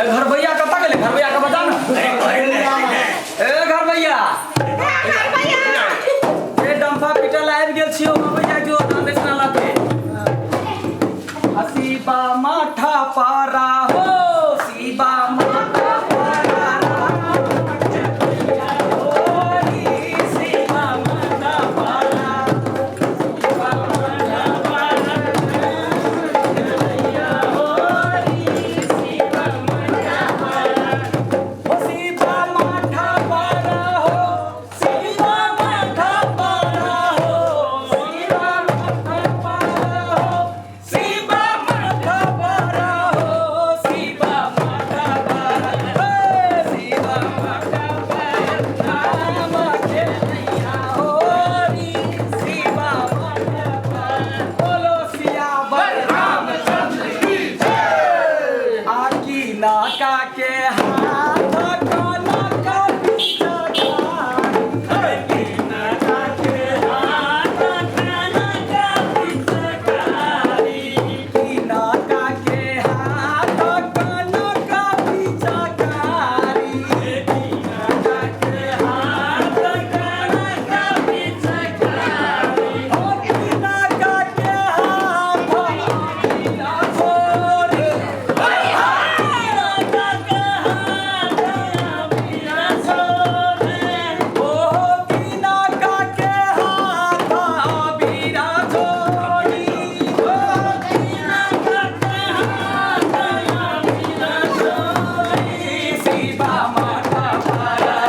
घर भैया कतऽ गेलै? घर भैया के बता ने। ए घर भैया, ए डम्फा पीटल आबि गेल छियौ, अबै जाइ जो दान दक्षिणा लऽ के। शिवा माठा पारा हो, शिवा माठा पारा, शिवा माठा पारा, शिवा माठा पारा, हो शिवा माठा पारा, हो शिवा माठा पारा, हो शिवा माठा पारा, हो शिवा माठा पारा, हो शिवा माठा पारा, हे शिवा माठा पारा, राम खेलैया होरी, शिवा माठा पारा। बोलो सियावर रामचंद्र की जय। आकी नाका के हाथ काना का पीछा, आकी नाका के हाथ काना का पिचकारी, नाका के हाथ काना का पिचकारी, नाका के हाथ काना का पिचकारी, ओ नाका के हाथ ना छोड़ी, नाका के हाथ ना छोड़े, ओ नाका के हाथ बीरा छोड़ी, ओ नाका के हाथ बीरा छोड़ी, शिवा माता पारा,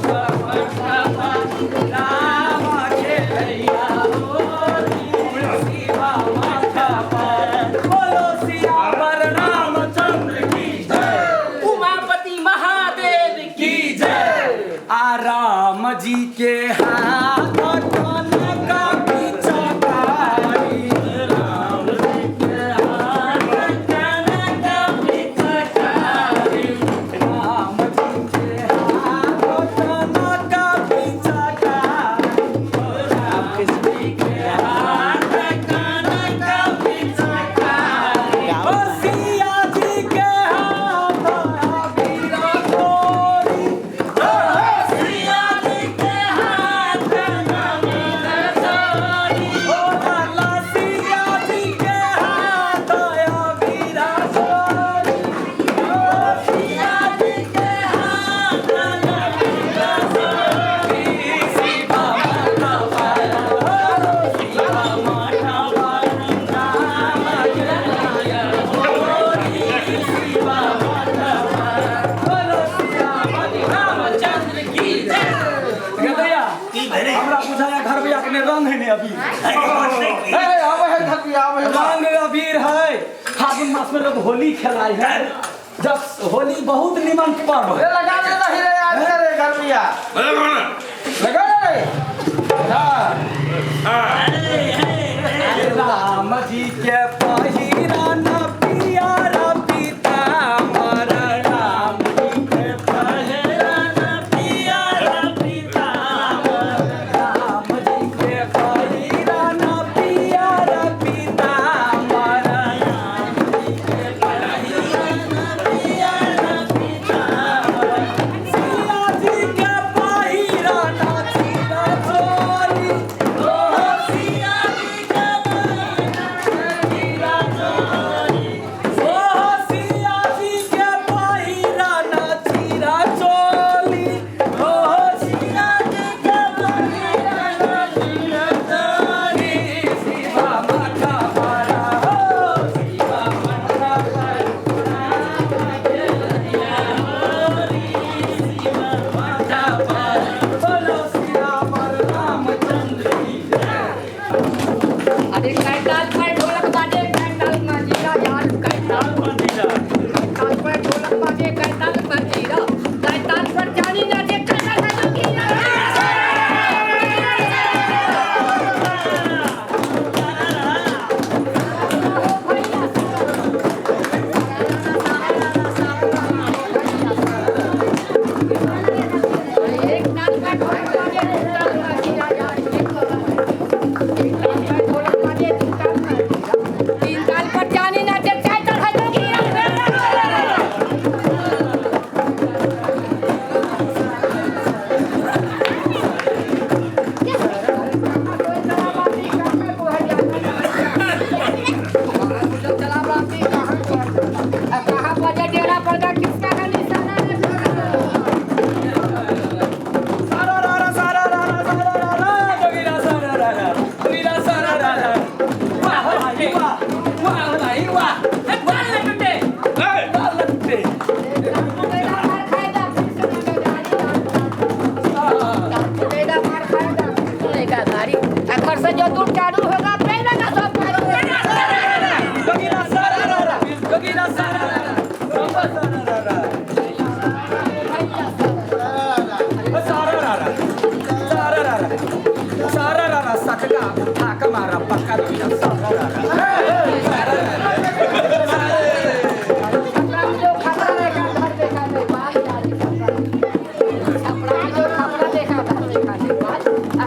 शिवा माता पारा, राम खेलैया होरी, शिवा माता पारा। बोलो सियावर रामचंद्र की जय, उमापति महादेव की जय। आ राम जी के हाथ कनक पिचकारी, राम जी के हाथ कनक पिचकारी, राम जी के हाथ कनक पिचकारी, राम जी के हाथ कनक पिचकारी, ओ सिया जी के हाथ बीरा छोरी, सिया जी के हाथ बीरा छोरी, ओ लाला सिया जी के हाथ बीरा छोरी, ओ सिया जी के हाथ बीरा छोरी, शिवा माता पारा, शिवा माता पारा, राम खेलैया होरी, शिवा माता पारा। बोलो सियावर रामचंद्र की जय। गदैया की भेलै? हमरा बुझाया घर भैया के ने रंग है ने अभी। ए आवे है घर भी आवे है। रंग अबीर है। फागुन मास में लोग होली खेलाय है। जब होली बहुत निमन पर्व ए है। लगा ले नहीं रे आज रे घर भैया लगा ले। हां राम जी के पहिरा न पियारा पीताम्बर, राम जी के पहिरा न पियारा पीताम्बर, राम जी के पहिरा न पियारा पीताम्बर, राम जी के पहिरा न पियारा पीताम्बर, सिया जी के पहिरा न चीरा चोरी, ओ सिया जी के पहिरा न चीरा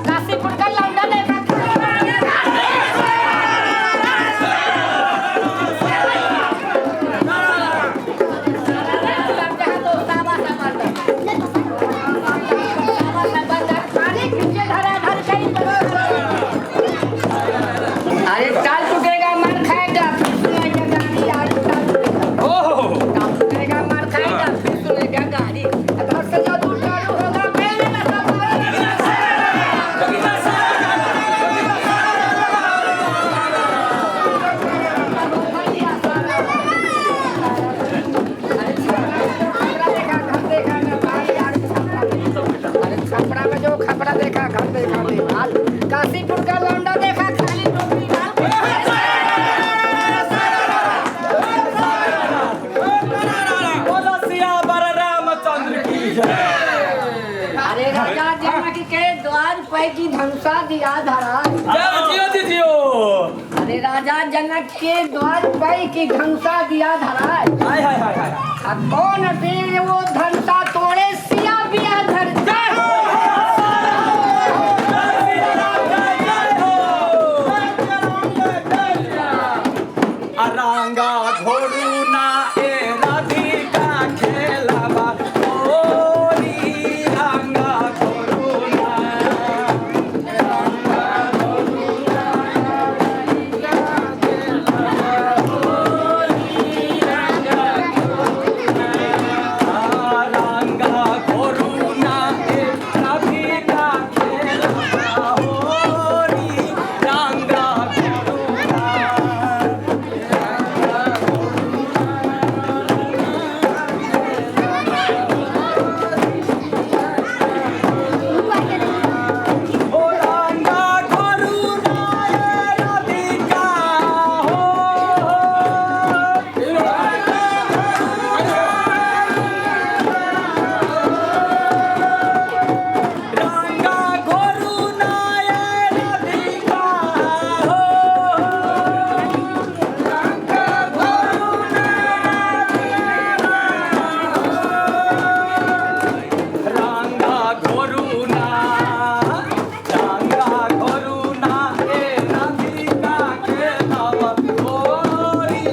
काशीपुर का लौंडा देखा। अरे चाल टूटेगा मार खाएगा फिर सुनेगा गाड़ी। आज चाल ओहो टूटेगा मार खाएगा फिर सुनेगा गाड़ी। घर से जो दूर चालू होगा मेरे छपरा में जो खपरा देखा घर देखा देवाल। काशीपुर का लौंडा देखा खाली टोकरी डाल। बोलो सियावर रामचंद्र की जय। अरे राजा जनक के द्वार पे की धनुषा दिया धरा। जय जियो जी जियो। अरे राजा जनक के द्वार पे की धनुषा दिया धरा। हाय हाय हाय हाय। अब कौन वीर वो धनुषा तोड़े सिया बिया धर। जय हो रंगा घोड़ू ना ए राधिका खेलावा होली। रंगा घोड़ू ना रंगा घोड़ू ना राधिका खेलावा होली। रंगा घोड़ू ना रंगा घोड़ू ना ए राधिका खेलावा होली। रंगा घोड़ू ना ओ रंगा घोड़ू ना ए राधिका हो। रंगा घोड़ू ना ए राधिका हो। रंगा घोड़ू ना रंगा घोड़ू ना रंगा घोड़ू ना ए राधिका खेलावा होली।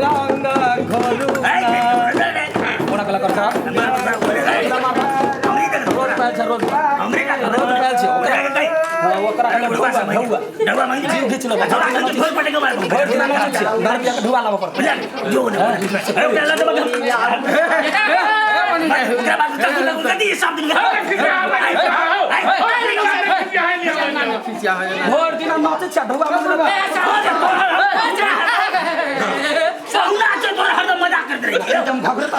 रंगा घोड़ू ना कोना कला करता रोज पायल छै रोज रोज पायल छै ओकरा। हां ओकरा ढौआ ढौआ जीव घिच लेबै भरि दिना नचै छै दारू पिया के ढौआ लाबऽ पड़तै। भरि दिना नचै छै ढौआ मतलब एकदम घबराता।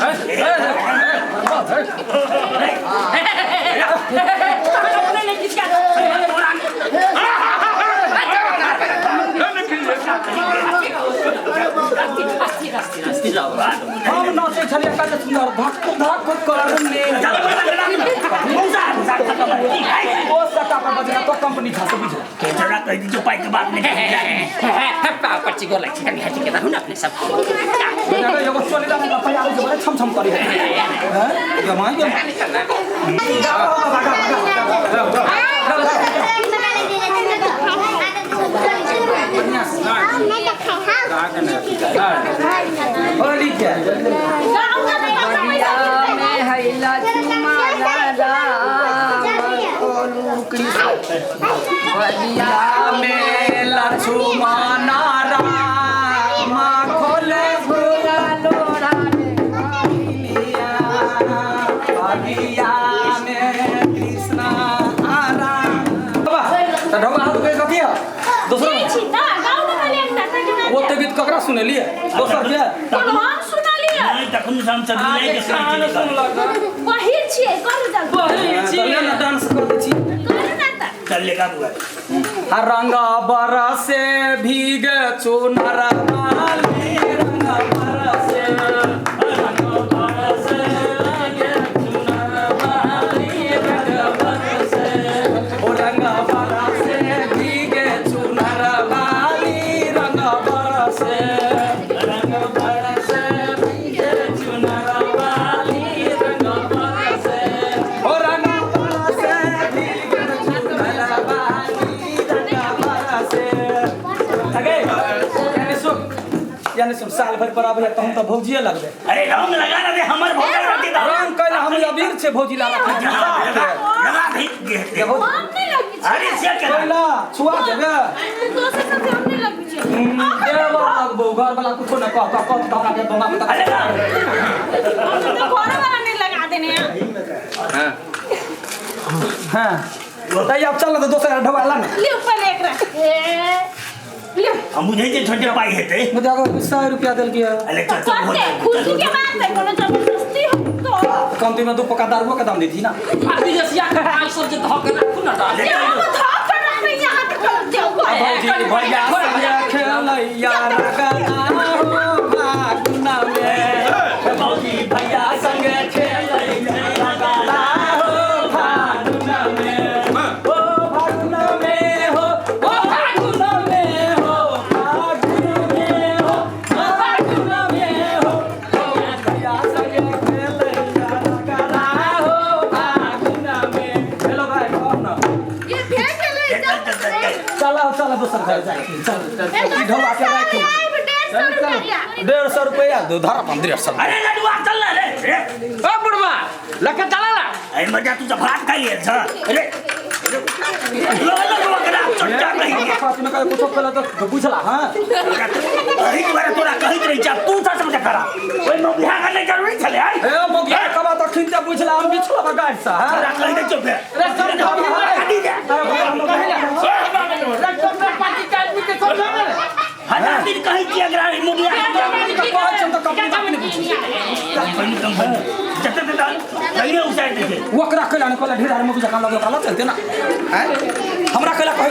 हम नाचै छलियै कते सुन्दर धक धक करने ओ सटा पर बजना तो कंपनी था से बुझल। एगो सोनी दा में पैसा आबै छै बड़े छम छम करी है हैं गमाई के होली के में हैला चुमाना राम कोलू कृष्ण बलिया में लक्ष्मण राम खोले भोला लोढ़ा बगिया में कृष्ण राम। त ढौआ हाथ के कथी है दोसर ओते गीत ककरा सुनेलियै दोसर के चल ना डांस कर दै छी। रंग बरसे भीगे चुनर वाली। रंग बरसे रंग बरसे गे चुनर वाली। रंग बरसे ओ रंग बरसे भीगे चुनर वाली। साल भरि पर आबै तहन तऽ भौजिए लगबै। अरे रंग लगा ना दे हमर भौजाई रहती तो रंग कैला हम अबीर छै भौजी ला रखने छी। लगा दे। हम नहीं लगबी छै। अरे से केना कैला छुआ देबे। दोसर सब हम नहीं लगबी छै। देबो लगबो घर वाला कुछो न कह कह कह तऽ हमरा के बमा के अरे ना हम तो घर वाला नहीं लगा देने हैं। हां तै अब चल न तऽ दोसर ढौआ ला न। लियो पहले एकरा। लियो। हम बुझै छियै छोटे पाई हेतै। मुझे अगर 100 रुपया देलकै अरे तो चल चल करते खुशी के बात है कोनो जबरदस्ती हो तो कमती में दू पका दारुओ के दाम देती ना। आ विदेशिया के आई सब जे धऽ के राखू ना डाल। ये हम धो कर रखबे यहाँ के कर देऊ। भौजी भैया संगे खेलैया रगना हो फागुना में। भौजी भैया संगे खेलैया रगना हो फागुना में। ओ फागुना में हो, ओ फागुना में हो, फागुना में हो, ओ फागुना में हो। भैया संगे खेलैया रगना हो फागुना में। हेलो भाई कौन ना ये भेज ले चल चल चल चल। चला चला दोसर घर जाए चल ढौआ के राखी। 150 रुपया दो धर अपन 150। अरे लडुआ चल ना रे रे। ओ बुढ़वा लके चला ला। अरे मजा तू तो भात खा लिए छ। अरे लो लडुआ के राख चट्टा नहीं पाँच में कहे कुछो पहले तो बुझला। हां अही दुआरे तोरा कहैत रही छ तू था समझ करा ओइ मौगिया के नहीं जरूरी छले आई। ए मौगिया कबा तो खिंचा बुझला हम बिछला गाड़ सा। हां तोरा कहि दे चुप रे सब काटी दे। पार्टी के आदमी के समझा ना। हजार दिन कहै छी एकरा मौगिया के कहै छम त कंपनी नहीं बुझी। कंपनी कंपनी चल चल चल कहिए उसार दे। ओकरा कैला ने कहला ढेर आदमी जकाँ लगे ओकरा लऽ चलते ना। हैं हमरा कैला कहै